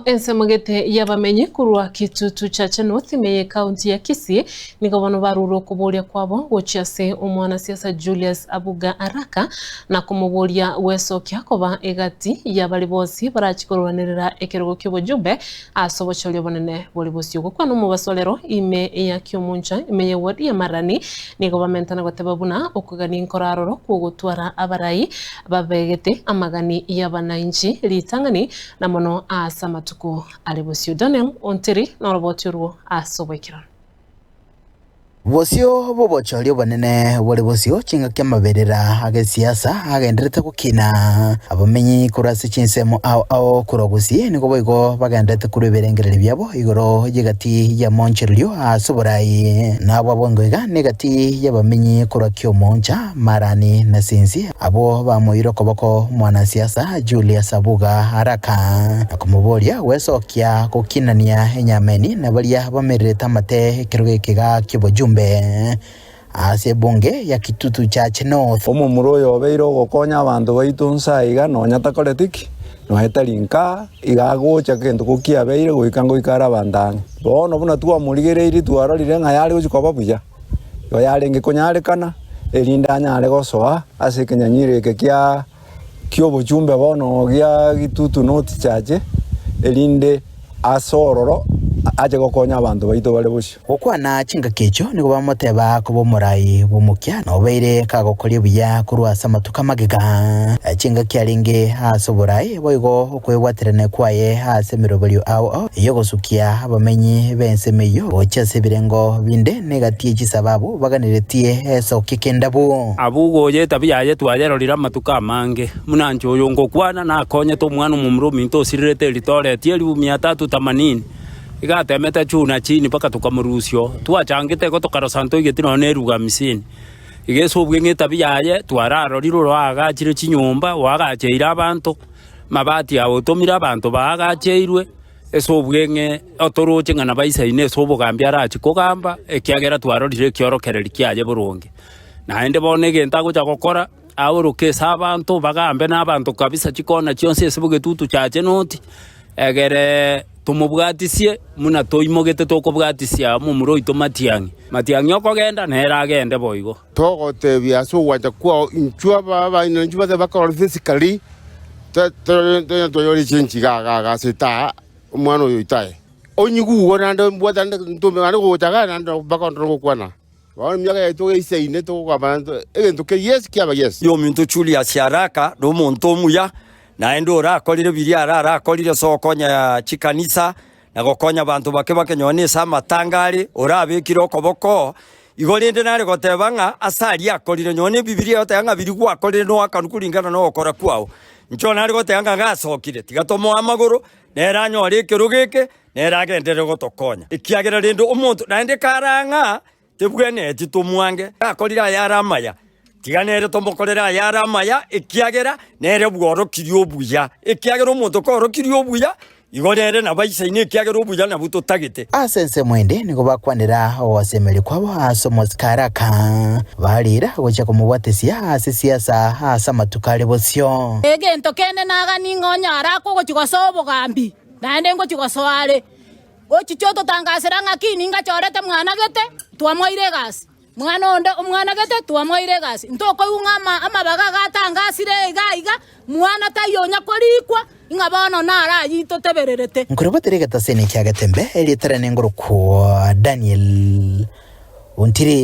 Ensemo gete y'abamenyi korwa Kitutu Chache North ime y'Ekaunti ya Kisii nigo bono barure okoboria kwabo gochia ase omwanasiasa Julius Abuga Araka na komoboria gwesokia koba egati y'abari bonsi barachi korwanerera ekerogo ki'obojumbe ase obochori obonene bore bosio. Gokwana omobaso rero ime ya Kiomoncha ime ye ward ya Marani nigo bamentana goteba buna okogania nkoro aroro kw'ogotwara abarai babegete amagani y'abanainchi ritang'ani na mono ase amatuko are bosio. Daniel Ontiri noroboti orwo ase oboikeranu. Bosio bw'obochori obonene bore bosio chingaki amaberera ag'esiasa agenderete gokina. Abamenyi korwa ase chinsemo ao ao korwa Gusii nigo boigo bagenderete korwa ebirengererio biabo igoro y'egati y'amonchererio ase oborai. Nabwo abwo iga negati y'abamenyi korwa Kiomoncha, Marani na Sinsi Abwo bamoire okoboko omwanasiasa Julius Abuga haraka na komoboria gwesokia gokinania enyameni na baria bamererete amate ekerogo ekega ki'obojumbe ase ebunge ya Kitutu Church North. Omomura oyo obeire ogokonya abanto baito nse aiga nonya takoreti ki? Nonya tari nka, iga agocha gento ko kiabeire goika ngoika are abanto ang'e. Bono buna twamorigereirie twarorire ng'a yare gochia koba buya. Igo yarenge konyarekana, erinde anyare gosoa ase ekenyanyiro eke kia ki'obochumbe bono gia Gitutu North Church, erinde ase ororo ache gokonya abanto baito bare bosio. Gokwana chingaki echio nigo bamoteba koba omorai bw'omokia, na obeire kagokoria buya korwa ase amatuko amagega. Chingaki arenge ase oborai, boigo okwebwaterania kwaye ase emeroberio ao ao y'ogosukia abamenyi b'ensemo eyio gochia ase ebirengo binde, Negati ye chisababu baganeretie esokia k'endabu. Abwo gocha etabia yaye twayerorire amatuko amange, buna inche oyo ngokwana nakonyete omwana omomura ominto osirirete eritoretie elifu mia tatu themanini, iga atemete juu na chini mpaka tokamorusia oo. Twachangete igo tokarosa ntoigeti nonya na eruga hamsini. Iga ase obweng'e etabia yaye twararorire oro oagachire chinyomba, oagacheire abanto, mabati ao otomire abanto baagacheirwe. Ase obweng'e otoroche ng'a nabaisaine ase obogambi arachie kogamba, ekiagera twarorire ekiorokererio kiaye boronge. Naende bono egento agocha gokora, aoroke ase abanto, bagambe na abanto kabisa chikona chionsi ase bogetutu chache noti, egere tomobwatisie buna toimogete tokobwatisia omomura oito Matiang'i. Matiang'i okogenda, nere agende boigo. Togotebia ase ogwancha kwao, inchuo abaina inchuo babe bakorora physically, toyore echange iga iga iga ase taa, omwana oyo oito aye. Onyigwe naende mbwate naende ntombe naende gocha igaa naende mpaka ndore gokwana. Bono emiaka yaito eisaine tokogamba naende egento keria yes kiaba yes. Ominto Julius Araka nomonto omuya, naende orakorire biria ararakorire ase ogokonya chikanisa, na gokonya abanto bake bakenyora nese amatanga are, orabekire okoboko. Igo rende nare goteba ng'a ase aria akorire, nonya n'Ebibilia egoteba ng'a biria gwakorire noakanwe kuringana nogokora kwao. Inche nare goteba ng'a gasokire, tiga tomoe amagoro, nere anyore ekerogo eke, nere agenderere gotokonya. Ekiagera rende omonto naende karang'a, tebwenereti tomwange, gakorire ayare amaya, tiga nere tomokorere ayare amaya, ekiagera nere bworokirie obuya. Ekiagera omonto kaorokirie obuya, igo nere nabo aisaine, ekiagera obuya nabwo totagete. Ase ensemo ende nigo bakwanera ogosemeria kwabo ase omosike araka, bariira gochia komobwatesia ase siasa ase amatuko are bosio. Egento kende naganie ng'a onyare akwo ogochia gosoa obogambi, naende ngochia gosoa are. Ochiche ototangasera ng'a ki ningachorete mwana gete, twamoeire egasi. Mwana onde omwana gete, twamoeire egasi. Ntokoigwa ng'a ama amabaga agatangasire iga iga, mwana taiyo onya korikwa, ng'a bono naro ayio totebererete. Nkorobotera egetaseni kia Getembe, erieta riane ngorokwa Daniel Ontiri.